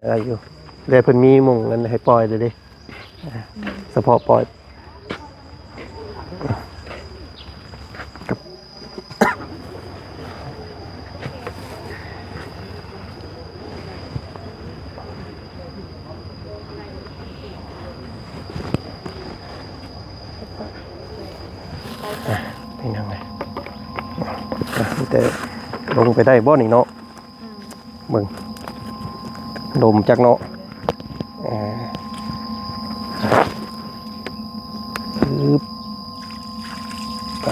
ເອີ ຢູ່ ແຕ່ເພິ່ນມີໝ່ອງອັນໃຫ້ປ່ອຍເດ້ ເດ້ ສະເພາະປ່ອຍ ອ່ະ ເປັນຫຍັງໄງ ອ່ະ ແຕ່ລົງໄປໄດ້ບໍ່ນີ້ເນາະ? ອືມ ເບິ່ງ ລົມຈັກເນາະ ເອີ ອຶບ ໄປ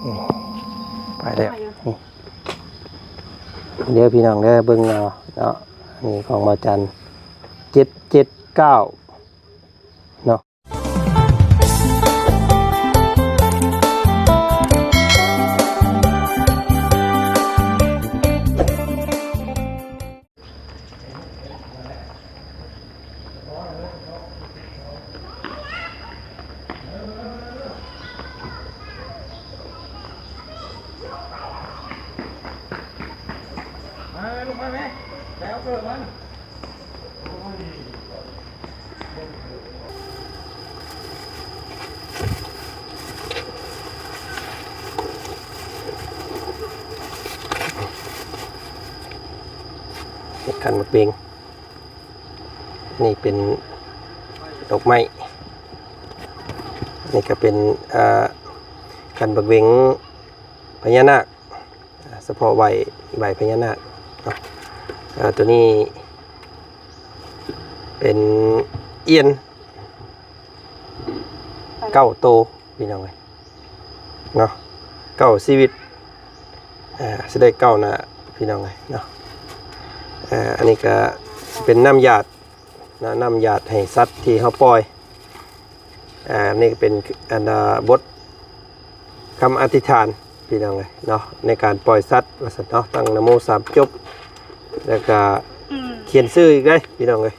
ອືມ ໄປແລ້ວ ນີ້ ເດີພີ່ນ້ອງເດີ ເບິ່ງເອົາເນາະ ນີ້ຂອງບ່າວຈັນ ເຈັດເຈັດເກົ້າ ເນາະ ມາແມ່ ລູກມາແມ່ ໄປເອົາເກີບມັນ. ເຮັດຂັນໝາກເບັງ ນີ້ເປັນດອກໄມ້ ນີ້ກໍເປັນ ເອີ ຂັນໝາກເບັງພະຍານາກ. ສະເພາະໄຫວ້ ໄຫວ້ພະຍານາກເນາະ ເອີ ໂຕນີ້ເປັນອຽນເກົ້າໂຕພີ່ນ້ອງເອີຍເນາະ ເກົ້າຊີວິດ ເອີ ຊິໄດ້ເກົ້າໜ້າພີ່ນ້ອງເອີຍເນາະ ເອີ ອັນນີ້ກະເປັນນ້ຳຢາດ ນະ ນ້ຳຢາດໃຫ້ສັດທີ່ເຮົາປ່ອຍ ອ່າ ນີ້ເປັນ ອັນ ອ່າ ບົດຄຳອະທິຖານພີ່ນ້ອງເອີຍເນາະ ໃນການປ່ອຍສັດວ່າຊັ້ນເນາະ ຕັ້ງນະໂມສາມຈົບ ແລ້ວກະ ອືມ ຂຽນຊື່ອີກເດ້ພີ່ນ້ອງເອີຍ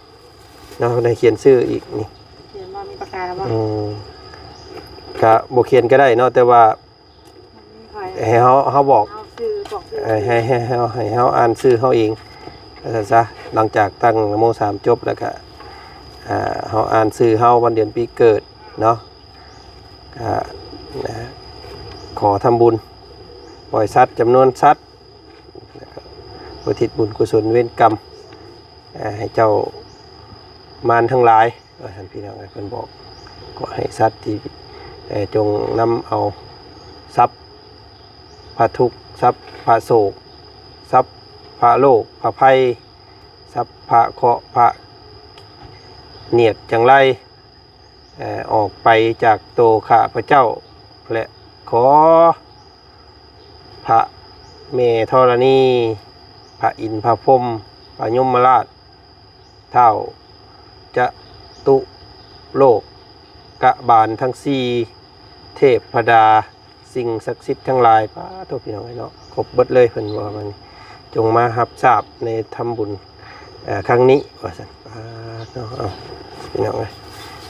ເນາະ ໄດ້ຂຽນຊື່ອີກນີ້ ຂຽນບໍ່ ມີປາກກາບໍ່? ອືມ ກະບໍ່ຂຽນກໍໄດ້ເນາະ ແຕ່ວ່າ ໃຫ້ເຮົາ ເຮົາບອກ ເຮົາຊື່ ບອກຊື່ ໃຫ້ ໃຫ້ ໃຫ້ເຮົາ ໃຫ້ເຮົາອ່ານຊື່ເຮົາເອງວ່າຊັ້ນຊະ ຫຼັງຈາກຕັ້ງນະໂມສາມຈົບແລ້ວກະ ອ່າ ເຮົາອ່ານຊື່ເຮົາ ວັນເດືອນປີເກີດເນາະ ກະ ນະ ຂໍທຳບຸນ ປ່ອຍສັດ ຈຳນວນສັດ ແລ້ວກະອຸທິດບຸນກຸສົນເວນກຳ ອ່າ ໃຫ້ເຈົ້າມານທັງຫຼາຍ ວ່າຊັ້ນພີ່ນ້ອງເອີຍ ເພິ່ນບອກ ຂໍໃຫ້ສັດທີ່ ເອີ ຈົ່ງນຳເອົາຊັບພະທຸກ ຊັບພະໂສກ ຊັບພະໂລກພະໄພ ຊັບພະເຄາະພະໜຽດຈັ່ງໄລ ເອີ ອອກໄປຈາກໂຕຂ້າພະເຈົ້າ ແລະ ຂໍ ພະແມ່ທໍລະນີ ພະອິນພະພົມ ພະຍົມມະລາດ ທ້າວຈະຕຸໂລກະບານທັງສີ່ ເທບພະດາ ສິ່ງສັກສິດທັງຫຼາຍ ປາໂທ ພີ່ນ້ອງເອີຍເນາະ ຄົບເບິດເລີຍ ເພິ່ນວ່າມັນ ຈົ່ງມາຮັບຊາບໃນທຳບຸນ ເອີ ຄັ້ງນີ້ ວ່າຊັ້ນ ປາໂທ ເອົາ ພີ່ນ້ອງເອີຍ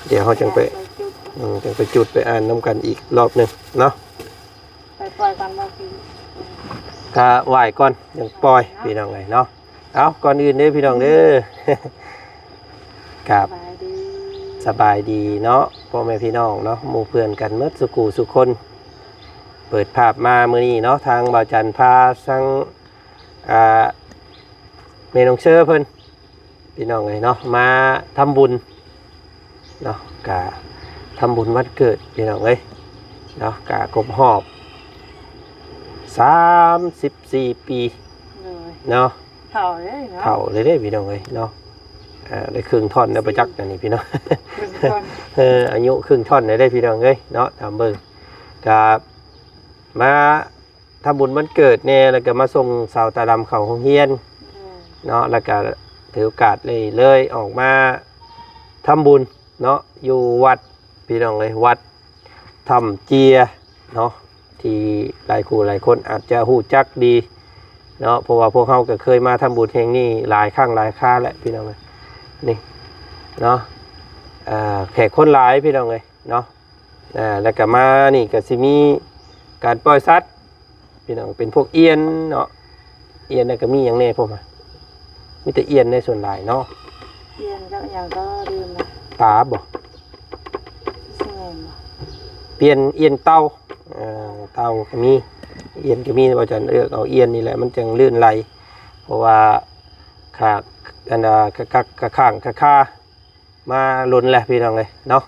ດຽວເຮົາຈັ່ງໄປ ໄປຈຸດ ອືມ ຈັ່ງໄປຈຸດໄປອ່ານນຳກັນອີກລອບໜຶ່ງເນາະ. ໄປປ່ອຍກ່ອນບໍ່? ກະໄຫວ້ກ່ອນ ຈັ່ງປ່ອຍ ພີ່ນ້ອງເອີຍເນາະ. ເອົາ ກ່ອນອື່ນເດີພີ່ນ້ອງເດີ ກາບ ສະບາຍດີ ສະບາຍດີເນາະ ພໍ່ແມ່ພີ່ນ້ອງເນາະ ໝູ່ເພື່ອນກັນໝົດສູ່ຄູ່ສູ່ຄົນ. ເປີດພາບມາມື້ນີ້ເນາະ ທາງບ່າວຈັນພາທັງ ອ່າ ແມ່ນ້ອງເຊີເພິ່ນ ພີ່ນ້ອງເອີຍເນາະ ມາທຳບຸນເນາະ ກະທຳບຸນວັນເກີດພີ່ນ້ອງເອີຍເນາະ ກະຄົບຮອບສາມສິບສີ່ປີ ໂດຍ ເນາະ ເຖົ້າເລີຍເນາະ ເຖົ້າເລີຍເດ້ພີ່ນ້ອງເອີຍເນາະ ເອີ ໄດ້ເຄິ່ງທ່ອນແລ້ວປະຈັກອັນນີ້ພີ່ນ້ອງ ເຄິ່ງທ່ອນ ເອີ ອາຍຸເຄິ່ງທ່ອນແລ້ວເດ້ພີ່ນ້ອງເອີຍເນາະ ຕາມເບິ່ງ ກະມາ ທຳບຸນວັນເກີດແດ່ ແລ້ວກໍມາສົ່ງສາວຕາດຳເຂົ້າໂຮງຮຽນ ແມ່ນ ເນາະ ແລ້ວກໍຖືໂອກາດເລີຍ ເລີຍອອກມາທຳບຸນເນາະ ຢູ່ວັດ ພີ່ນ້ອງເອີຍ ວັດຖ້ຳເຈຍເນາະ ທີ່ຫຼາຍຄູ່ຫຼາຍຄົນອາດຈະຮູ້ຈັກດີເນາະ ເພາະວ່າພວກເຮົາກໍເຄີຍມາທຳບຸນແຫ່ງນີ້ຫຼາຍຄັ້ງຫຼາຍຄາແລ້ວ ພີ່ນ້ອງເອີຍ ນີ້ເນາະ ເອີ ແຂກຄົນຫຼາຍ ພີ່ນ້ອງເອີຍເນາະ. ອ່າ ແລ້ວກໍມານີ້ກໍຊິມີການປ່ອຍສັດ ພີ່ນ້ອງ ເປັນພວກອຽນເນາະ ອຽນ ແລ້ວກໍມີຫຍັງແດ່ພວກມັນ ມີແຕ່ອ່ຽນໃນສ່ວນຫຼາຍເນາະ. ອ່ຽນກັບຫຍັງກໍລືມລະ. ປາບໍ່? ຊິແມ່ນບໍ່? ປ່ຽນອ່ຽນເຕົ່າ ເອີ ເຕົ່າກໍມີ ອ່ຽນກໍມີ. ວ່າຈັ່ງເລືອກເອົາອ່ຽນນີ້ແຫຼະ ມັນຈັ່ງລື່ນໄຫຼ ເພາະວ່າຂາດ ອັນ ກະ ກະ ກະຂ້າງກະຄາ ມາດົນແລ້ວພີ່ນ້ອງເອີຍເນາະ.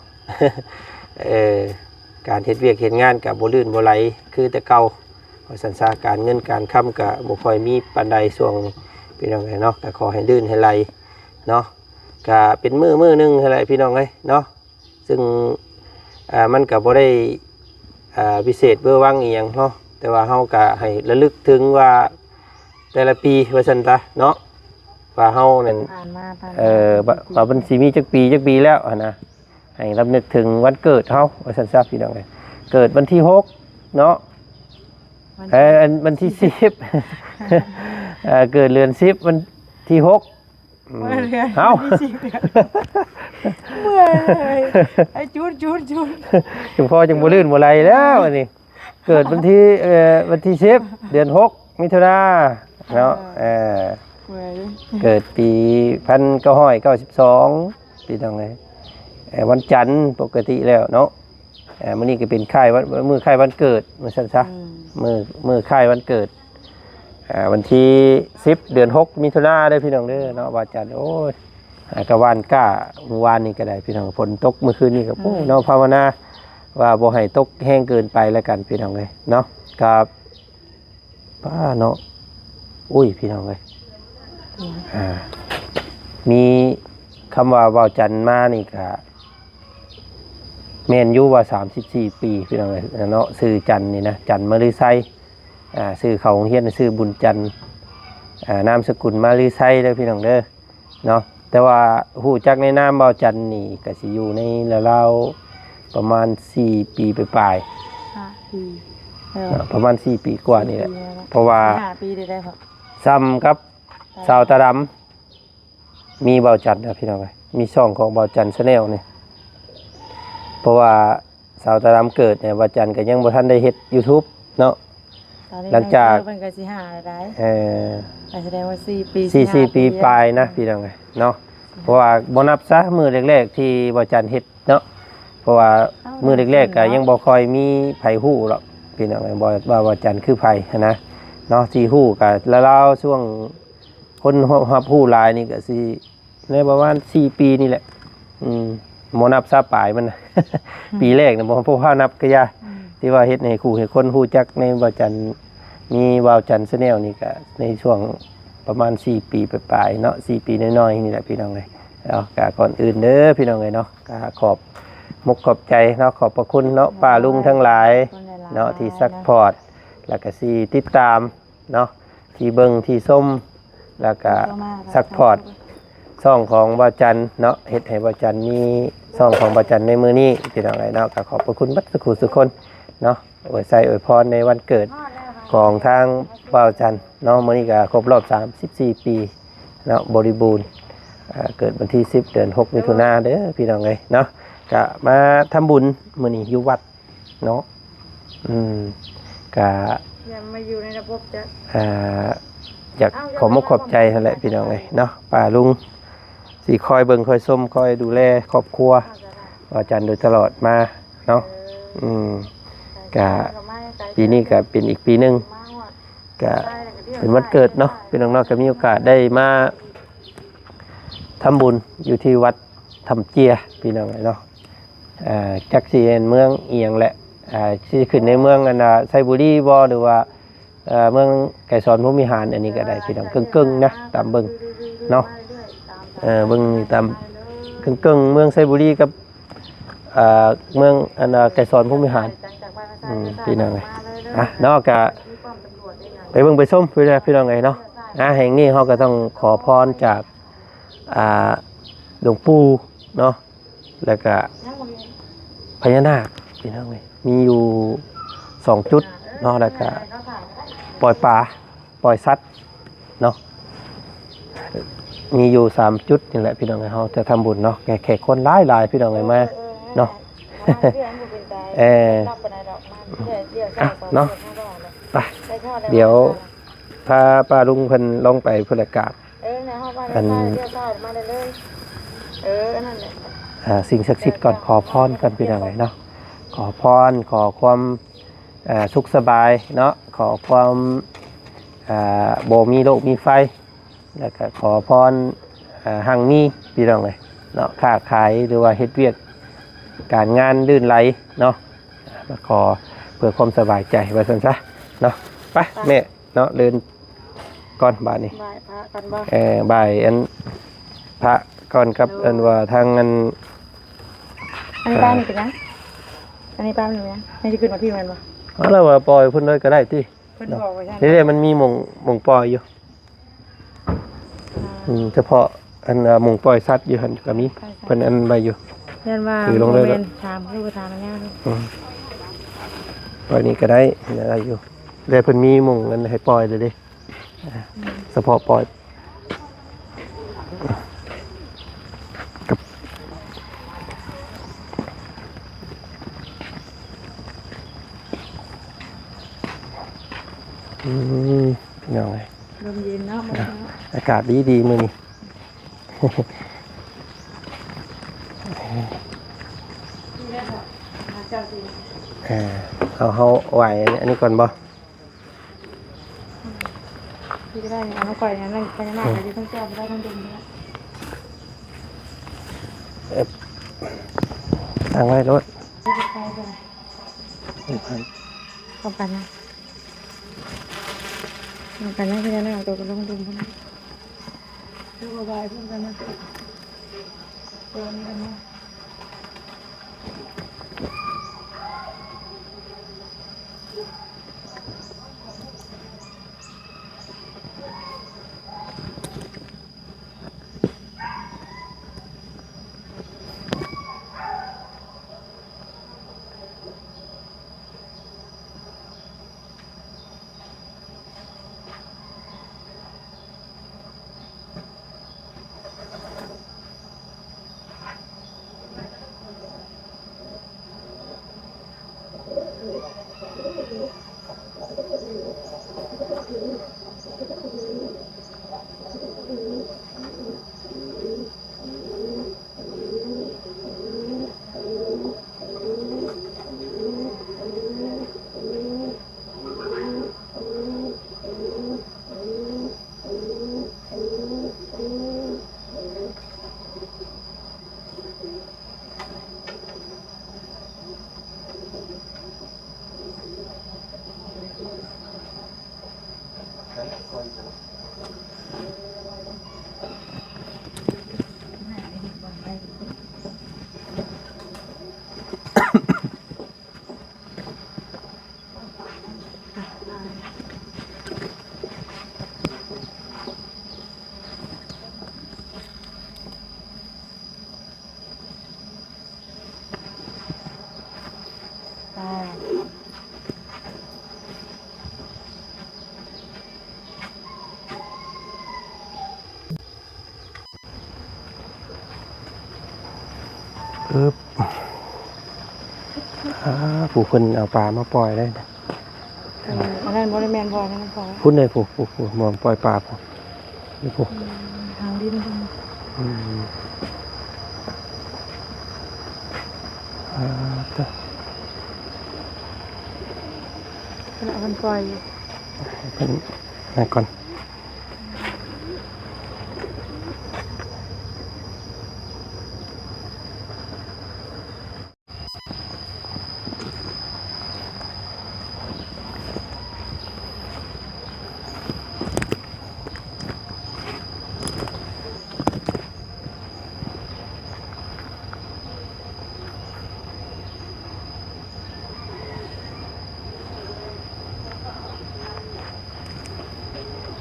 ເອີ ການເຮັດວຽກເຮັດງານກໍບໍ່ລື່ນບໍ່ໄຫຼຄືແຕ່ເກົ່າ ວ່າຊັ້ນຊະ. ການເງິນການຄຳກໍບໍ່ຄ່ອຍມີປານໃດຊ່ວງນີ້ພີ່ນ້ອງເອີຍເນາະ. ກໍຂໍໃຫ້ລື່ນໃຫ້ໄຫຼເນາະ. ກໍເປັນມື້ມື້ໜຶ່ງຫັ້ນແຫຼະພີ່ນ້ອງເອີຍເນາະ. ຊຶ່ງ ເອີ ມັນກໍບໍ່ໄດ້ ເອີ ພິເສດເວີຫວັງອີ່ຫຍັງເນາະ ແຕ່ວ່າເຮົາກໍໃຫ້ລະລຶກເຖິງວ່າແຕ່ລະປີວ່າຊັ້ນຊະເນາະ ວ່າເຮົານັ້ນ ຜ່ານມາ ຜ່ານມາ ເອີ ວ່າ ວ່າມັນຊິມີຈັກປີ ຈັກປີແລ້ວຫັ້ນນະ. ໃຫ້ລຳນຶກເຖິງວັນເກີດເຮົາວ່າຊັ້ນຊະພີ່ນ້ອງເອີຍ. ເກີດວັນທີຫົກເນາະ ວັນ ເອີ ວັນທີສິບ ເອີ ເກີດເດືອນສິບ ວັນທີຫົກ ອືມ ເມື່ອຍ ເອີ ຈູດ ຈູດ ຈູດ ຈັ່ງພໍຈັ່ງບໍ່ລື່ນບໍ່ໄຫຼແລ້ວອັນນີ້. ເກີດວັນທີ ເອີ ວັນທີສິບ ເດືອນຫົກ ມິຖຸນາເນາະ. ເອີ ເອີ ເກີດປີໜຶ່ງພັນເກົ້າຮ້ອຍເກົ້າສິບສອງ ພີ່ນ້ອງເອີຍ. ເອີ ວັນຈັນປົກກະຕິແລ້ວເນາະ. ເອີ ມື້ນີ້ກໍເປັນຄ້າຍວັນ ມື້ຄ້າຍວັນເກີດວ່າຊັ້ນຊະ. ອືມ ມື້ ມື້ຄ້າຍວັນເກີດ ອ່າ ວັນທີສິບ ເດືອນຫົກ ມິຖຸນາເດີພີ່ນ້ອງເດີເນາະ. ວ່າຈັນ ໂອ້ຍ ຫາກະຫວ່ານກ້າ ມື້ວານນີ້ກໍໄດ້ພີ່ນ້ອງ. ຝົນຕົກມື້ຄືນນີ້ກໍ ອືມ ໂອ້ ເນາະ ພາວະນາວ່າບໍ່ໃຫ້ຕົກແຮງເກີນໄປແລ້ວກັນພີ່ນ້ອງເອີຍເນາະ. ກັບ ປ້າເນາະ ໂອ້ຍ ພີ່ນ້ອງເອີຍ ອືມ ອ່າ ມີຄຳວ່າເວົ້າຈັນມານີ້ກະແມ່ນຢູ່ວ່າສາມສິບສີ່ປີ ພີ່ນ້ອງເອີຍເນາະ. ຊື່ຈັນນີ້ນະ ຈັນມະລືໄຊ ອ່າ ຊື່ເຂົ້າໂຮງຮຽນຊື່ບຸນຈັນ ອ່າ ນາມສະກຸນມະລືໄຊເດີພີ່ນ້ອງເດີ. ເນາະ ແຕ່ວ່າຮູ້ຈັກໃນນາມເບົາຈັນນີ້ກະຊິຢູ່ໃນລາວໆປະມານສີ່ປີປາຍໆ ຫ້າປີ ເອີ ເນາະ ປະມານສີ່ປີກວ່ານີ້ແຫຼະ ສີ່ປີແລ້ວເນາະ ເພາະວ່າຫ້າປີໄດ້ໆ ຊ້ຳກັບ ເອີ ສາວຕາດຳ ມີເບົາຈັນນະພີ່ນ້ອງເອີຍ ມີຊ່ອງຂອງເບົາຈັນ Channel ນີ້ ເພາະວ່າ ສາວຕາດຳເກີດເນຍ ວ່າຈັນກໍຍັງບໍ່ທັນໄດ້ເຮັດ YouTube ເນາະ ຫຼັງຈາກ ເພິ່ນກໍຊິຫາໄດ້ ເອີ ກໍສະແດງວ່າສີ່ປີ ສີ່ ສີ່ ສີ່ປີປາຍນະ ພີ່ນ້ອງເອີຍເນາະ ເພາະວ່າບໍ່ນັບຊະມື້ແລກໆທີ່ວ່າຈັນເຮັດເນາະ ເພາະວ່າມື້ແລກໆກໍຍັງບໍ່ຄ່ອຍມີໃຜຮູ້ດອກ ພີ່ນ້ອງເອີຍ ວ່າ ວ່າ ວ່າຈັນຄືໃຜຫັ້ນນະເນາະ ທີ່ຮູ້ກໍລາວໆ ຊ່ວງຄົນຮັບ ຮັບຮູ້ຫຼາຍນີ້ກໍຊິ ໃນປະມານສີ່ປີນີ້ແຫຼະ ອືມ ບໍ່ນັບຊາວປາຍມັນ ອືມ ປີແລກນະ ບໍ່ ບໍ່ພານັບກະຢ່າ ອືມ ທີ່ວ່າເຮັດໃຫ້ຄູ່ໃຫ້ຄົນຮູ້ຈັກໃນບ່າວຈັນ ມີບ່າວຈັນ Channel ນີ້ກະໃນຊ່ວງປະມານສີ່ປີປາຍໆເນາະ ສີ່ປີນ້ອຍໆນີ້ແຫຼະພີ່ນ້ອງເອີຍເນາະ ກະກ່ອນອື່ນເດີພີ່ນ້ອງເອີຍເນາະ ກະຂອບມົກຂອບໃຈເນາະ ຂອບພະຄຸນເນາະ ປ້າລຸງທັງຫຼາຍເນາະ ທີ່ຊັບພອດ ແລ້ວກະຊິຕິດຕາມ ເນາະ ທີ່ເບິ່ງທີ່ຊົມ ແລ້ວກະຊັບພອດຊ່ອງຂອງບ່າວຈັນເນາະ ເຮັດໃຫ້ບ່າວຈັນມີຊ່ອງຂອງບ່າວຈັນໃນມື້ນີ້ ພີ່ນ້ອງເອີຍເນາະ ກໍຂອບພະຄຸນເບິດສູ່ຜູ້ສູ່ຄົນເນາະ ອວຍໄຊອວຍພອນໃນວັນເກີດຂອງທາງບ່າວຈັນເນາະ ມື້ນີ້ກໍຄົບຮອບສາມສິບສີ່ປີເນາະ ບໍລິບູນ ເກີດວັນທີສິບ ເດືອນຫົກ ມິຖຸນາເດີ ພີ່ນ້ອງເອີຍເນາະ ກະມາທຳບຸນມື້ນີ້ຢູ່ວັດ ເນາະ ອືມ ກະ ຍັງມາຢູ່ໃນລະບົບຈະ ອ່າ ຢາກ ເອົ້າ ຂອບມົກຂອບໃຈຫັ້ນແຫຼະພີ່ນ້ອງເອີຍເນາະ ປ້າລຸງຊິຄອຍເບິ່ງຄອຍຊົມ ຄອຍດູແລຄອບຄົວບ່າວຈັນໂດຍຕະຫຼອດມາເນາະ ເອີ ອືມ ກະ ປີນີ້ກະເປັນອີກປີໜຶ່ງ ກະເປັນວັນເກີດເນາະ ພີ່ນ້ອງເນາະ ກະມີໂອກາດໄດ້ມາທຳບຸນຢູ່ທີ່ວັດຖ້ຳເຈຍ ພີ່ນ້ອງເອີຍເນາະ ອ່າ ຈັກຊິເປັນເມືອງອີ່ຫຍັງແຫຼະ ອ່າ ຊິຂຶ້ນໃນເມືອງອັນນ່າ ໄຊບູລີບໍ່ ຫຼືວ່າ ເອີ ເມືອງໄກສອນພົມວິຫານ ອັນນີ້ກໍໄດ້ ພີ່ນ້ອງ ເກິ່ງໆນະ ຕາມເບິ່ງເນາະ ເອີ ເບິ່ງຕາມເກິ່ງໆ ເມືອງໄຊບູລີກັບ ເອີ ເມືອງອັນນ່າ ໄກສອນພົມວິຫານ ອືມ ພີ່ນ້ອງເອີຍ ອ່ະ ເນາະ ກະໄປເບິ່ງໄປຊົມ ພີ່ນ້ອງເອີຍເນາະ ອ່ະ ແຫ່ງນີ້ເຮົາກໍຕ້ອງຂໍພອນຈາກ ອ່າ ຫຼວງປູ່ເນາະ ແລ້ວກະພະຍານາກ ພີ່ນ້ອງເອີຍ ມີຢູ່ສອງຈຸດເນາະ ແລ້ວກະປ່ອຍປາ ປ່ອຍສັດເນາະ ມີຢູ່ສາມຈຸດນີ້ແຫຼະ ພີ່ນ້ອງເອີຍ ເຮົາຈະທຳບຸນເນາະ ແຂກ ແຂກຄົນຫຼາຍໆ ພີ່ນ້ອງເອີຍ ມາເນາະ ເອີ ເນາະ ໄປ ດຽວພາປ້າລຸງເພິ່ນລົງໄປພຸ້ນລະກະ ເອີ ອັນ ເອີ ອັນນັ້ນແຫຼະ ອ່າ ສິ່ງສັກສິດກ່ອນ ຂໍພອນກ່ອນ ພີ່ນ້ອງເອີຍເນາະ. ຂໍພອນ ຂໍຄວາມ ອ່າ ສຸກສະບາຍເນາະ, ຂໍຄວາມ ອ່າ ບໍ່ມີໂລກມີໄພ ແລ້ວກະຂໍພອນ ອ່າ ຮັ່ງມີ ພີ່ນ້ອງເອີຍເນາະ, ຄ້າຂາຍ ຫຼືວ່າເຮັດວຽກການງານລື່ນໄຫຼເນາະ, ມາຂໍເພື່ອຄວາມສະບາຍໃຈ ວ່າຊັ້ນຊະເນາະ. ໄປ ໄປ ແມ່ເນາະ, ເດີນກ່ອນບາດນີ້ ໄຫວ້ພະກ່ອນບໍ່? ເອີ ໄຫວ້ອັນພະກ່ອນກັບ ໂດຍ ອັນວ່າທາງອັນ ອັນນີ້ປ້າ ອ່າ ນີ້ເປັນຫຍັງ? ອັນນີ້ປ້າ ມັນເປັນຫຍັງ? ມັນຊິຂຶ້ນມາພີ້ແມ່ນບໍ່? ເອົາລະວ່າປ່ອຍພຸ້ນເລີຍກໍໄດ້ຕິ. ເພິ່ນບອກວ່າຊັ້ນ ນີ້ເດ້ ມັນມີໝ່ອງ ໝ່ອງປ່ອຍຢູ່. ອ່າ ອືມ ສະເພາະອັນ ອ່າ ໝ່ອງປ່ອຍສັດຢູ່ຫັ້ນກໍມີ. ປ່ອຍສັດ ເພິ່ນອັນໄວ້ຢູ່. ຢ້ານວ່າ ຖືລົງເລີຍ ບໍ່ແມ່ນ ເນາະ ຖາມຄືບໍ່ຖາມອັນຍາວ. ອືມ ປ່ອຍນີ້ກໍໄດ້ ໄດ້ຢູ່ ແຕ່ເພິ່ນມີໝ່ອງອັນໃຫ້ປ່ອຍເລີຍເດ້. ອ່າ ອືມ ສະເພາະປ່ອຍ ອືມ ພີ່ນ້ອງເອີຍ ລົມເຢັນເນາະ ມື້ນີ້ເນາະ ອາກາດດີໆມື້ນີ້. ເອີ ເຮົາ ເຮົາໄຫວ້ອັນນີ້ ອັນນີ້ກ່ອນບໍ່? ນີ້ກໍໄດ້ ເອົາມາໄປນັ້ນ ໄປນາກໍຢູ່ທັງເຈົ້າ ໄປໄດ້ທັງເດີມ. ເອີບ ຕັ້ງໄວ້ໂລດ. ເຂົ້າກັນນະ ເຂົ້າກັນນະ ພະຍານາກໂຕກໍລົງດຸມພຸ້ນນະ ເຈົ້າກໍໄຫວ້ພ້ອມກັນນະ ຕົວນີ້ກັນນະ. ອຶບ ອ່າ ຜູ້ເພິ່ນເອົາປາມາປ່ອຍໄດ້. ເອີ ອັນນັ້ນບໍ່ໄດ້ແມ່ນບໍ່ ອັນນັ້ນບໍ່ ພຸ້ນເດ້ ຜູ້ ຜູ້ ຜູ້ ໝ່ອງປ່ອຍປາ ຜູ້ ນີ້ຜູ້ ອືມ ທາງດິນ ອືມ ອ່າ ຕະ ເພິ່ນເອົາມັນປ່ອຍ ເພິ່ນ ນັ້ນກ່ອນ. ເ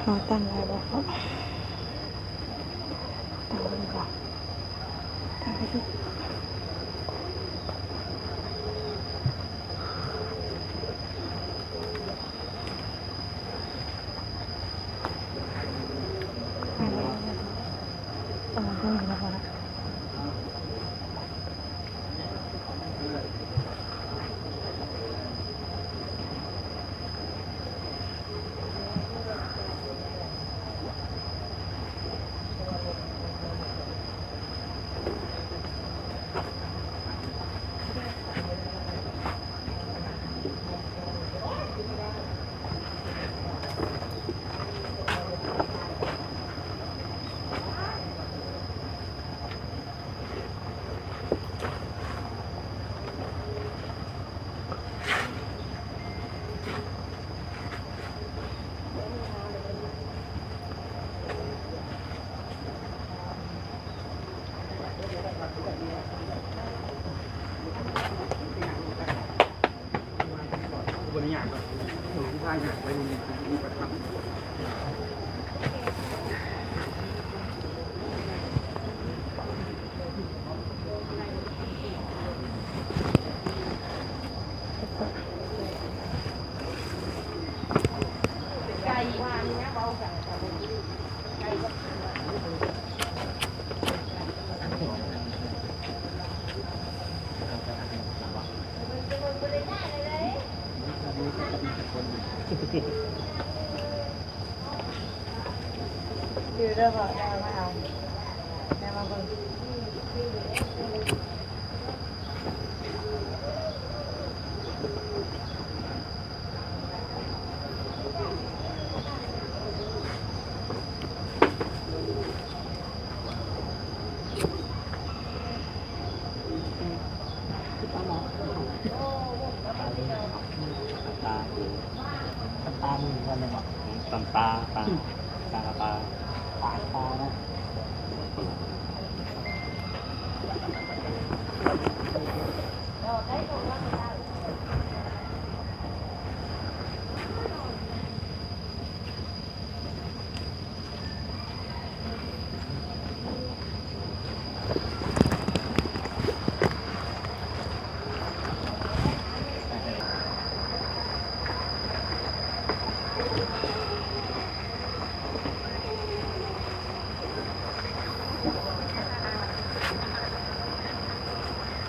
ເອົາຕັ້ງໄວ້ບໍ່? ຕັ້ງໄວ້ບໍ່? ຕັ້ງໄວ້ຢູ່. ຕຳປາ ປາ ປາ ປາ ປາ ປາ ປາ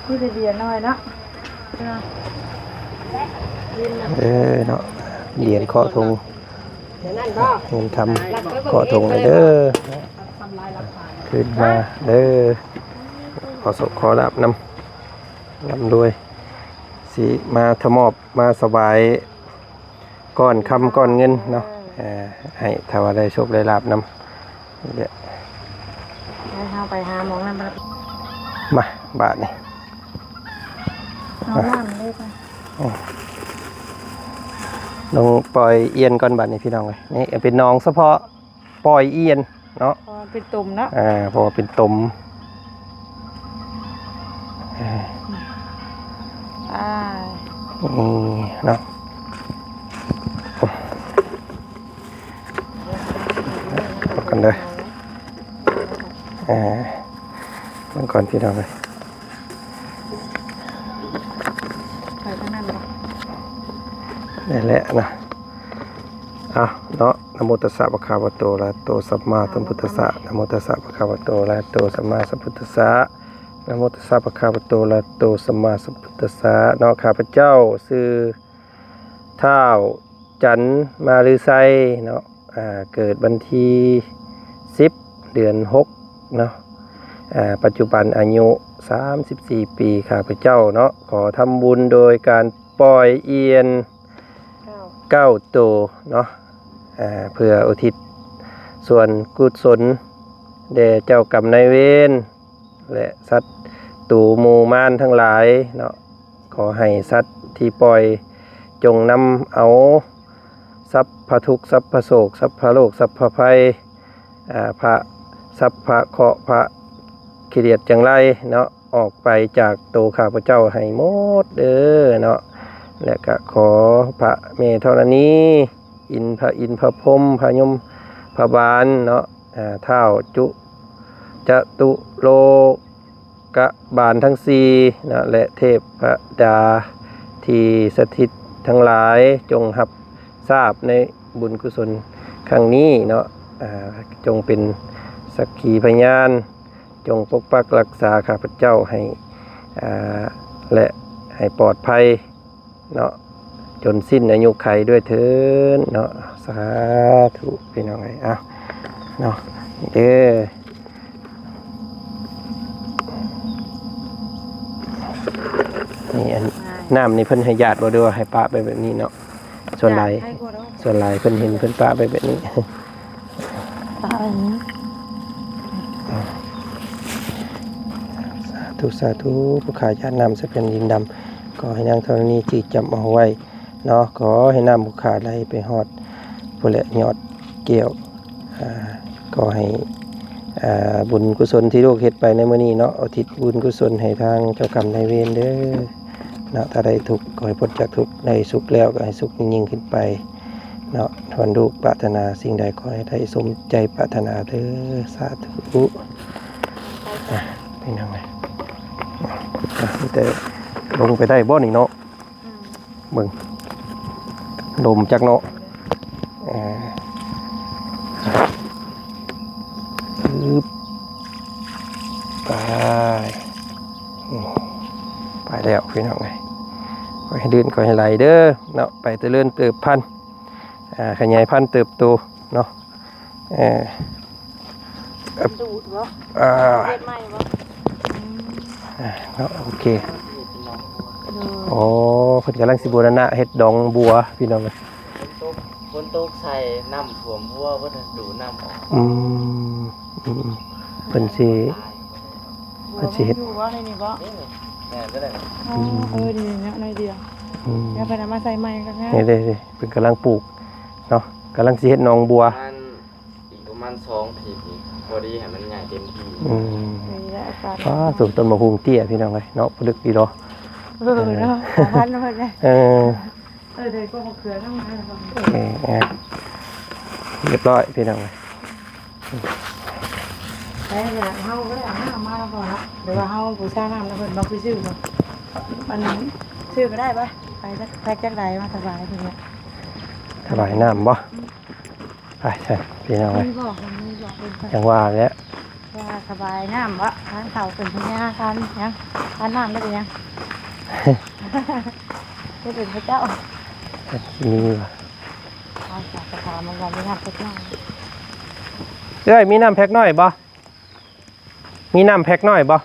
ມີແຕ່ເດຍນ້ອຍເນາະ. ເອີເນາະ ຫຼຽນເຄາະຖົງ ເງິນຄຳເຄາະຖົງເດີ ຂຶ້ນມາເດີ ຂໍໂຊກຂໍລາບນຳ ລ່ຳລວຍ ຊິມາຖະໝອບມາຖວາຍ ກ້ອນຄຳກ້ອນເງິນເນາະ ເອີ ເອີ ໃຫ້ຖ້າວ່າໄດ້ໂຊກໄດ້ລາບນຳນີ້ແຫຼະ ໄປ ເຮົາໄປຫາໝ່ອງນັ້ນ ມາບາດນີ້ ເອົານ້ຳເລີຍ ເອີ ລົງປ່ອຍອ່ຽນກ່ອນບາດນີ້ພີ່ນ້ອງເອີຍ ນີ້ເປັນໜອງສະເພາະ ປ່ອຍອ່ຽນເນາະ ເພາະວ່າເປັນຕົມເນາະ ອ່າ ເພາະວ່າເປັນຕົມ ອ່າ ນີ້ເນາະ ກັນເດີ ອ່າ ເບິ່ງກ່ອນພີ່ນ້ອງເອີຍ ໄປທາງນັ້ນບໍ່ ນີ້ແຫຼະນະ ເອົາເນາະ ນະໂມຕັດສະ ພະຄະວະໂຕ ອະລະຫະໂຕ ສຳມາສຳພຸດທັດສະ ນະໂມຕັດສະ ພະຄະວະໂຕ ອະລະຫະໂຕ ສຳມາສຳພຸດທັດສະ ນະໂມຕັດສະ ພະຄະວະໂຕ ອະລະຫະໂຕ ສຳມາສຳພຸດທັດສະ ເນາະ ຂ້າພະເຈົ້າຊື່ ທ້າວ ຈັນມາລືໄຊເນາະ ອ່າ ເກີດວັນທີສິບ ເດືອນຫົກເນາະ ອ່າ ປັດຈຸບັນອາຍຸສາມສິບສີ່ປີ ຂ້າພະເຈົ້າເນາະ ຂໍທຳບຸນໂດຍການປ່ອຍອ່ຽນ ເກົ້າ ເກົ້າໂຕເນາະ ອ່າ ເພື່ອອຸທິດສ່ວນກຸສົນແດ່ເຈົ້າກຳນາຍເວນ ແລະ ສັດຕູໝູ່ມານທັງຫຼາຍເນາະ ຂໍໃຫ້ສັດທີ່ປ່ອຍຈົ່ງນຳເອົາສັບພະທຸກ ສັບພະໂສກ ສັບພະໂລກ ສັບພະໄພ ອາ ພະ ສັບພະເຄາະ ພະຂີ້ດຽດຈັງໄລເນາະ ອອກໄປຈາກໂຕຂ້າພະເຈົ້າໃຫ້ໝົດເດີເນາະ ແລະ ກະຂໍພະແມ່ທໍລະນີ ອິນ ພະອິນ ພະພົມ ພະຍົມ ພະບານເນາະ ອາ ທ້າວຈຸ ຈະຕຸໂລກະບານທັງສີ່ເນາະ ແລະ ເທບພະດາທີ່ສະຖິດທັງຫຼາຍ ຈົ່ງຮັບຊາບໃນບຸນກຸສົນຄັ້ງນີ້ເນາະ ອາ ຈົ່ງເປັນສັກຂີພະຍານ ຈົ່ງປົກປັກລັກສາຂ້າພະເຈົ້າໃຫ້ ອາ ແລະ ໃຫ້ປອດໄພ ເນາະ ຈົນສິ້ນອາຍຸໄຂດ້ວຍເທີ້ນເນາະ ສາທຸ ພີ່ນ້ອງເອີຍ ເອົາເນາະ ເດີ ນີ້ອັນ ນ້ຳນີ້ເພິ່ນໃຫ້ຢາດບໍ່ ຫຼືວ່າໃຫ້ປະໄປແບບນີ້ເນາະ? ສ່ວນຫຼາຍ ຢາດໃຫ້ກວ່າເນາະ ສ່ວນຫຼາຍເພິ່ນເຫັນເພິ່ນປະໄປແບບນີ້ ປະໄວ້ນີ້ ສາທຸ ສາທຸ ຜູ້ຂ້າຢາດນ້ຳໃສ່ແຜ່ນດິນດຳ ຂໍໃຫ້ນາງທໍລະນີຈື່ຈຳເອົາໄວ້ເນາະ ຂໍໃຫ້ນ້ຳຜູ້ຂ້າໄຫຼໄປຮອດພຸ້ນແຫຼະຍອດແກ້ວ ອາ ຂໍໃຫ້ ອາ ບຸນກຸສົນທີ່ລູກເຮັດໄປໃນມື້ນີ້ເນາະ ອຸທິດບຸນກຸສົນໃຫ້ທາງເຈົ້າກຳນາຍເວນເດີເນາະ ຖ້າໄດ້ທຸກກໍໃຫ້ພົ້ນຈາກທຸກ ໄດ້ສຸກແລ້ວກໍໃຫ້ສຸກຍິ່ງໆຂຶ້ນໄປເນາະ ຖ້າລູກປາດຖະໜາສິ່ງໃດຂໍໃຫ້ໄດ້ສົມໃຈປາດຖະໜາເດີ ສາທຸ ອາ ເປັນຫຍັງ ອາ ມີແຕ່ລົງໄປໄດ້ບໍ່ນີ້ເນາະ? ອືມ ເບິ່ງ ລົມຈັກເນາະ ເອີ ອຶບ ໄປ ອືມ ໄປແລ້ວພີ່ນ້ອງເອີຍ ຂໍໃຫ້ລື່ນ ຂໍໃຫ້ໄຫຼເດີເນາະ ໄປຈະເລີນເຕີບພັນ ອາ ຂະຫຍາຍພັນເຕີບໂຕເນາະ ເອີ ເອີບ ດູດບໍ່? ອ່າ ເຮັດໃໝ່ບໍ່? ອືມ ອ່າ ເນາະ ໂອເຄ ໂດຍ ອໍ ເພິ່ນກຳລັງຊິບູລະນະເຮັດໜອງບົວພີ່ນ້ອງເອີຍ ຝົນຕົກ ຝົນຕົກໃສ່ ນ້ຳຖ້ວມບົວເບິດ ດູດນ້ຳອອກ ອືມ ອືມ ເພິ່ນຊິ ເພິ່ນຊິເຮັດ ຢູ່ບໍ່ໃນນີ້ບໍ່? ນີ້ ແມ່ນກໍໄດ້ ອໍ ອືມ ເອີ ດີເນາະ ໜ້ອຍດຽວ ອືມ ດຽວເພິ່ນເອົາມາໃສ່ໃໝ່ກໍງາມ ນີ້ເດ້ ເພິ່ນກຳລັງປູກເນາະ ກຳລັງຊິເຮັດໜອງບົວ ປະມານ ອີກປະມານສອງອາທິດນີ້ ພໍດີໃຫ້ມັນໃຫຍ່ເຕັມທີ່ ອືມ ນີ້ແຫຼະອາກາດ ປ້າ ສູງ ຕົ້ນໝາກຫຸ່ງເຕ້ຍພີ່ນ້ອງເອີຍເນາະ ບໍ່ເລິກດີດອກ ເອີ ເນາະ ສາມພັນເນາະເພິ່ນເດ້ ເອີ ເອີ ໄດ້ກໍມະເຂືອນຳມາແລ້ວ ເອີ ຮຽບຮ້ອຍພີ່ນ້ອງເອີຍ ໄປລະ ເຮົາບໍ່ໄດ້ເອົານ້ຳມາແລ້ວບໍ່ລະ ຫຼືວ່າເຮົາບູຊານ້ຳນຳເພິ່ນບໍ່ ຄືຊື້ບໍ່ ອັນນັ້ນຊື້ກໍໄດ້ປະ ໄປຈັກ ແພັກຈັກໃດມາຖວາຍເພິ່ນ ຖວາຍນ້ຳບໍ່? ອືມ ໄປ ໃຊ່ ພີ່ນ້ອງເອີຍ ມີບອກ ມັນມີບອກເພິ່ນໄປ ຈັ່ງວ່າແຫຼະ ວ່າຖວາຍນ້ຳເບາະ ທານເຖົ້າເປັນພະຍາ ທານຫຍັງ ທານນ້ຳໄດ້ເປັນຫຍັງ ໄດ້ເປັນພະເຈົ້າ ມີວ່າ ເອົາ ຈະຖາມມັນວ່າມີນ້ຳຈັກໜ້ອຍ ເອື້ອຍ ມີນ້ຳແພັກນ້ອຍບໍ່? ມີນ້ຳແພັກນ້ອຍບໍ່?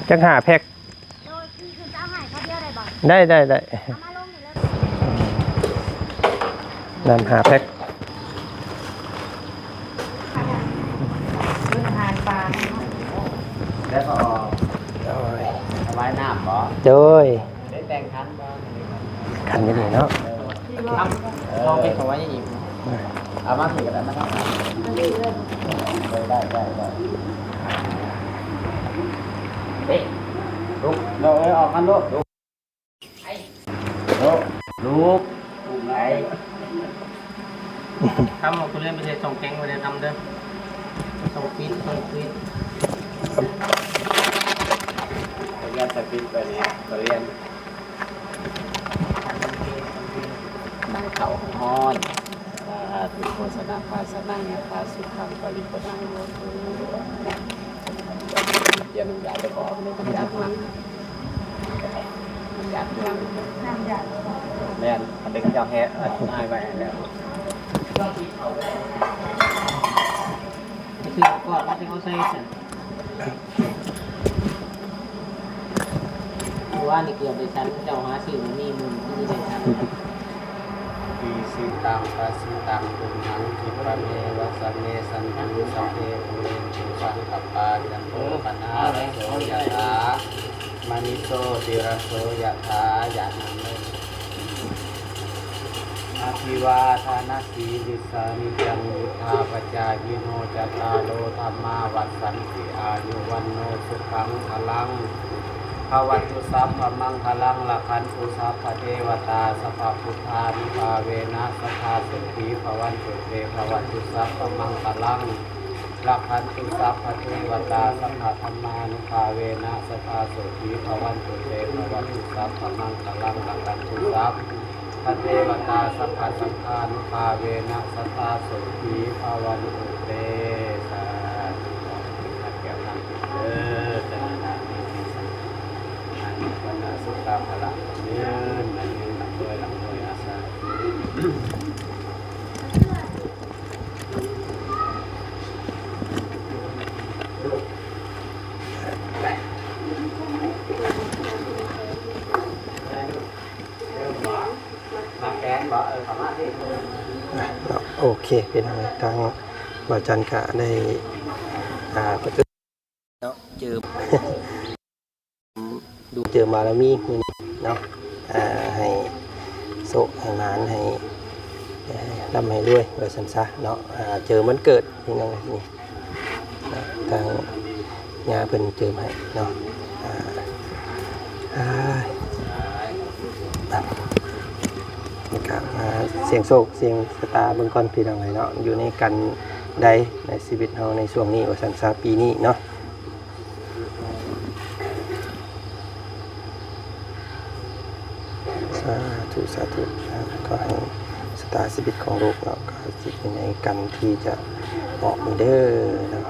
ຈັກຫ້າແພັກ ໂດຍ ທີ່ເຂົາເຈົ້າໃຫ້ເຂົາດຽວໄດ້ບໍ່? ໄດ້ ໄດ້ ໄດ້ ເອົາມາລົງນີ້ເລີຍ ນ້ຳຫ້າແພັກ ເປັນອາຫານປາ ແລ້ວກໍ ໂດຍ ຖວາຍນ້ຳບໍ່? ໂດຍ ໄດ້ແຕ່ງຂັນບໍ່? ຂັນຢູ່ນີ້ເນາະ ເອີ ເອົາໄປຖວາຍອີກ ເອົາມາຖືກກັນໄດ້ ມາທາງ ໄດ້ ໄດ້ ໄດ້ ເອີ ລຸກ ເອີ ອອກມາລຸກ ລຸກ ລຸກ ໄປ ທຳເອົາຜູ້ເລ່ນໄປໃສ່ຊ່ອງແກງໄວ້ເດີ ທຳເດີ ຊ່ອງປິດ ຊ່ອງປິດ ເອົາຢາສະປິດໄປນີ້ ເຂົາລຽນ ໄດ້ເຂົ້າຮ້ອນໆ ສາທຸ ໂພຊະນະພາຊະນັງ ຍະຖາສຸຂັງ ປະລິໂພນະໂຫຕຸ ປ່ຽນນ້ຳຢາໄປ ຂໍເອົານ້ຳຢາມາ ນ້ຳຢາ ນ້ຳຢາ ແມ່ນ ອັນເດັກເຈົ້າແຮະ ອັນນາຍໄວ້ໃຫ້ແລ້ວ ໄປຊື້ກ່ອນ ມາຊິເອົາໃສ່ຊັ້ນ ມື້ວານນີ້ເກືອບໄດ້ສັນ ເຈົ້າຫາຊື້ບໍ່ມີ ມື້ນີ້ຄືໄດ້ສັນ Isitaṃ pasitaṃ tumhaṃ khippameva samijjhatu, sabbe pūrentu saṅkappā, cando paṇṇaraso yathā, maṇi jotiraso yathā. Abhivādanasīlissa niccaṃ vuḍḍhāpacāyino, cattāro dhammā vaḍḍhanti, āyu vaṇṇo sukhaṃ balaṃ. ພະວັນຕຸ ສັບພະມັງຄະລັງ ລັກຂັນຕຸ ສັບພະເທວະຕາ ສັບພະພຸດທານຸພາເວນະ ສັດທາໂສທີພະວັນຕຸ ເຕ ພະວັນຕຸ ສັບພະມັງຄະລັງ ລັກຂັນຕຸ ສັບພະເທວະຕາ ສັບພະທຳມານຸພາເວນະ ສັດທາໂສທີພະວັນຕຸ ເຕ ພະວັນຕຸ ສັບພະມັງຄະລັງ ລັກຂັນຕຸ ສັບພະເທວະຕາ ສັບພະສັງຄານຸພາເວນະ ສັດທາໂສທີພະວັນຕຸ ເຕ ສາທຸ ເດີ ເດີ ອັນນີ້ກໍໜ້າສຸດຕາພະລະ ເງິນ ເງິນ ລຳລວຍ ລຳລວຍ ອາ ສາທຸ. ໂອເຄ ພີ່ນ້ອງ ທາງບ່າວຈັນກະໄດ້ ອ່າ ປະຈຸ ເນາະ ເຈີມ ດູເຈີມບາລະມີມື້ນີ້ເນາະ ອ່າ ໃຫ້ໂຊກໃຫ້ໝານ ໃຫ້ ໃຫ້ລ່ຳໃຫ້ລວຍ ວ່າຊັ້ນຊະເນາະ ອ່າ ເຈີມວັນເກີດພີ່ນ້ອງນີ້ເນາະ ທາງຍ່າເພິ່ນເຈີມໃຫ້ເນາະ ອ່າ ອ່າ ກະມາສ່ຽງໂຊກສ່ຽງຊະຕາເບິ່ງກ່ອນພີ່ນ້ອງເອີຍເນາະ ຢູ່ໃນກັນໃດໃນຊີວິດເຮົາໃນຊ່ວງນີ້ ວ່າຊັ້ນຊະ ປີນີ້ເນາະ. ສາທຸ ສາທຸ ຂໍໃຫ້ຊະຕາຊີວິດຂອງລູກເນາະ ກໍຊິເປັນໃນກັນທີ່ຈະອອກນີ້ເດີເນາະ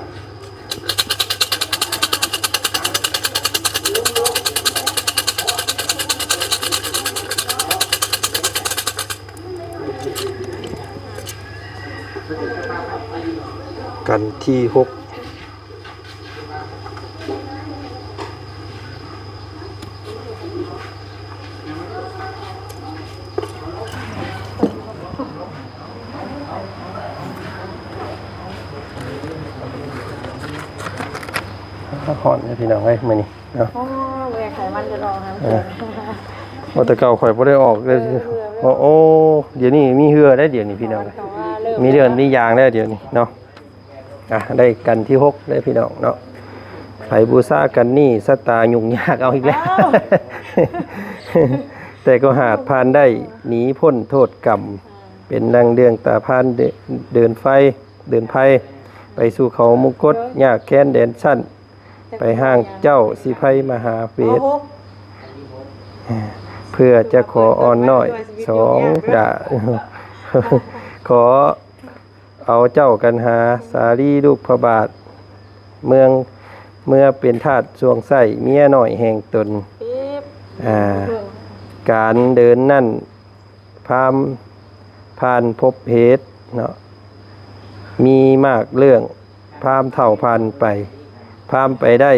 ກັນທີຫົກ. ຮ້ອນເດ້ພີ່ນ້ອງເອີຍ ມື້ນີ້ເນາະ ໂອ້ ເມື່ອຍໄຂມັນຈະອອກຫັ້ນ ເອີ ໂອ້ ແຕ່ເກົ່າຂ້ອຍບໍ່ໄດ້ອອກເລີຍ ເອີ ເຫື່ອ ໂອ້ ດຽວນີ້ມີເຫື່ອໄດ້ ດຽວນີ້ພີ່ນ້ອງ ເອີ ມີເລື່ອງມີຢາງແລ້ວ ດຽວນີ້ເນາະ. ອ່ະ ໄດ້ກັນທີຫົກເດີພີ່ນ້ອງເນາະ ໃຜບູຊາກັນນີ້ຊະຕາຫຍຸ້ງຍາກເອົາອີກແລ້ວ ອ້າວ ແຕ່ກໍຫາກຜ່ານໄດ້ ໜີພົ້ນໂທດກຳ ເປັນດັ່ງເດືອງຕາພານເດີ ເດີນໄຟ ເດີນໄພ ໄປສູ່ເຂົາມຸງກົດ ຍາກແຄ້ນແດນຊັ້ນ ໄປຮ່າງເຈົ້າຊິໄພມະຫາເວດ ເພື່ອຈະຂໍອ່ອນນ້ອຍສອງດາ ຂໍ ເອົາເຈົ້າກັນຫາສາລີລູກພະບາດ ເມືອງ ເມື່ອເປັນທາດຊ່ວງໃຊ້ເມຍນ້ອຍແຫ່ງຕົນ ອ່າ ການເດີນນັ້ນ ພາມຜ່ານພົບເຫດເນາະ ມີມາກເລື່ອງ ພາມເຖົ້າຜ່ານໄປ ພາມໄປໄດ້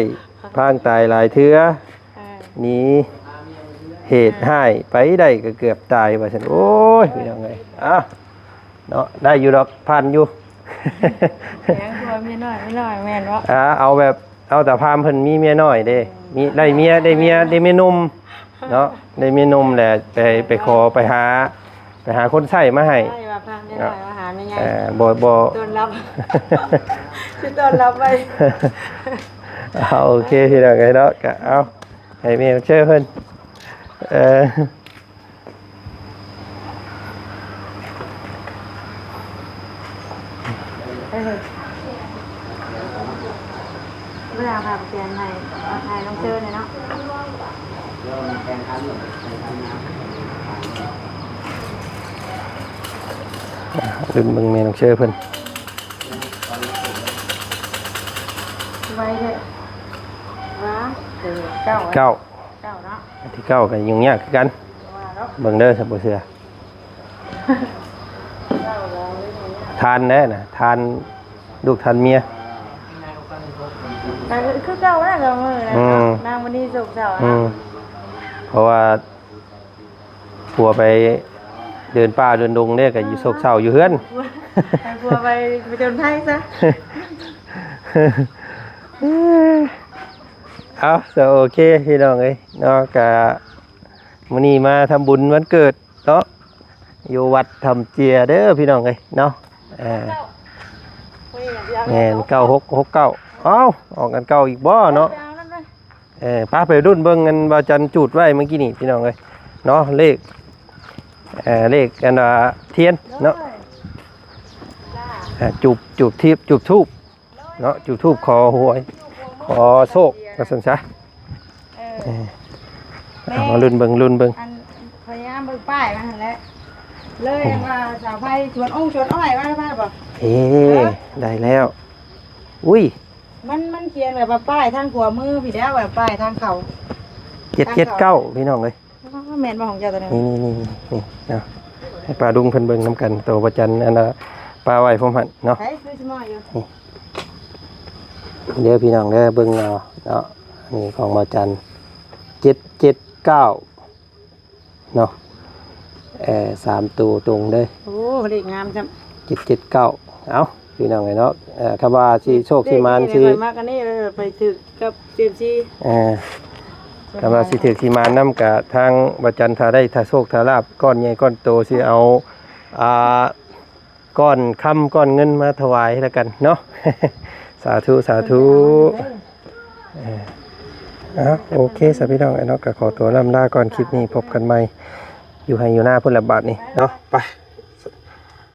ພາງຕາຍຫຼາຍເທື່ອ ເອີ ໜີເຫດຮ້າຍໄປໄດ້ກໍເກືອບຕາຍ ວ່າຊັ້ນ. ໂອ້ຍ ພີ່ນ້ອງເອີຍ ອ້າວ ເນາະ ໄດ້ຢູ່ດອກ ຜ່ານຢູ່ ແມ່ນບໍ່ ເມຍນ້ອຍ ເມຍນ້ອຍ ແມ່ນບໍ່? ອ່າ ເອົາແບບ ເອົາແຕ່ພາມເພິ່ນມີເມຍນ້ອຍເດ້ ມີ ໄດ້ເມຍ ໄດ້ເມຍ ໄດ້ເມຍໜຸ່ມເນາະ ໄດ້ເມຍໜຸ່ມແຫຼະ ໄປ ໄປຂໍ ໄປຫາ ໄປຫາຄົນໃຊ້ມາໃຫ້ ໃຊ່ວ່າພາມເມຍນ້ອຍມາຫາແມ່ໃຫຍ່ ເອີ ບໍ່ ບໍ່ ຕ້ອນຮັບ ຊິຕ້ອນຮັບໄວ້ ເອົາ ໂອເຄ ພີ່ນ້ອງເອີຍເນາະ ກະເອົາ ໃຫ້ແມ່ເຊີເພິ່ນ ເອີ ເອີ ເວລາພາໄປປ່ຽນໃຫ້ ໃຫ້ນ້ອງເຊີແດ່ເນາະ ລືມເບິ່ງແມ່ນ້ອງເຊີເພິ່ນ ໄວເດີ ວ່າ ເອີ ເກົ້າ ເກົ້າ ເກົ້າເນາະ ອັນທີເກົ້າກໍຫຍຸ້ງຍາກຄືກັນ ວ່າເນາະ ເບິ່ງເດີ ຖ້າບໍ່ເຊື່ອ ທ່ານແດ່ນະ ທ່ານລູກທ່ານເມຍ ກໍຄືເກົ່າແຫຼະ ກໍມື້ນະ ອືມ ນາງມະນີໂສກເສົ້າ ອືມ ນະ ເພາະວ່າຜົວໄປເດີນປ່າເດີນດົງເດ້ ກໍຢູ່ ອືມ ໂສກເສົ້າຢູ່ເຮືອນ ໃຫ້ຜົວໄປຜະຈົນໄພຊະ ເອົາ ໂອເຄ ພີ່ນ້ອງເອີຍເນາະ ກະ ມື້ນີ້ມາທຳບຸນວັນເກີດເນາະ ຢູ່ວັດຖ້ຳເຈຍເດີພີ່ນ້ອງເອີຍເນາະ ເອີ ແມ່ນ ເກົ້າຫົກຫົກເກົ້າ ເອົ້າ ອອກອັນເກົ່າອີກບໍ່ເນາະ ໄປເອົານັ້ນເດີ ເອີ ເອີ ພາໄປລຸ້ນເບິ່ງອັນບ່າວຈັນຈູດໄວ້ເມື່ອກີ້ນີ້ພີ່ນ້ອງເອີຍເນາະ ເລກ ເອີ ເລກອັນວ່າທຽນເນາະ ອ່າ ຈູບ ຈູບທີບ ຈູບທູບເນາະ ຈູບທູບຂໍຫວຍ ຂໍໂຊກວ່າຊັ້ນຊະ ເອີ ເອີ ເອົາມາລຸ້ນເບິ່ງ ລຸ້ນເບິ່ງ ອັນພະຍາຍາມເບິ່ງປ້າຍມາຫັ້ນແຫຼະ ເລີຍ ອືມ ວ່າສາວໄພສວນອົງສວນອ້ອຍວ່າ ວ່າບໍ່ ເອີ ຮະ ໄດ້ແລ້ວ ອຸ້ຍ ມັນ ມັນຂຽນແບບວ່າປ້າຍທາງຂວາມືພີ້ແລ້ວ ແບບປ້າຍທາງເຂົ້າ ເຈັດເຈັດເກົ້າ ທາງເຂົ້າ ພີ່ນ້ອງເອີຍ ອໍ ແມ່ນບໍ່ຂອງເຈົ້າຕົວນັ້ນ ນີ້ໆໆ ນີ້ເນາະ ໃຫ້ປ້າລຸງເພິ່ນເບິ່ງນຳກັນ ໂຕພະຈັນ ອັນນ່າ ປ້າໄວ້ພວມຫັ້ນເນາະ ໃຜຄືຊິມາຢູ່ ນີ້ເດີພີ່ນ້ອງເດີ ເບິ່ງເອົາເນາະ ນີ້ຂອງພະຈັນ ເຈັດເຈັດເກົ້າ ເນາະ ເອີ ສາມໂຕຕົງເດີ ໂອ້ ເລກງາມຊ້ຳ ເຈັດເຈັດເກົ້າ ເອົ້າ ພີ່ນ້ອງເອີຍເນາະ ເອີ ຄຳວ່າຊິໂຊກຊິໝານຊິ ຂ້ອຍມັກອັນນີ້ ເອີ ໄປຖືກກັບເຊຍມຊີ ເອີ ຄຳວ່າຊິຖືກຊິໝານນຳກະທາງບ່າວຈັນ ຖ້າໄດ້ ຖ້າໂຊກ ຖ້າລາບ ກ້ອນໃຫຍ່ກ້ອນໂຕ ຊິເອົາ ອ່າ ກ້ອນຄຳກ້ອນເງິນມາຖວາຍແລ້ວກັນເນາະ ສາທຸ ສາທຸ ເອີ ເອົ້າ ໂອເຄຊະພີ່ນ້ອງເນາະ ກໍຂໍຕົວລ່ຳລາກ່ອນ ຄລິບນີ້ພົບກັນໃໝ່ຢູ່ໄຮ່ຢູ່ນາພຸ້ນລະບາດນີ້ເນາະ ໄປ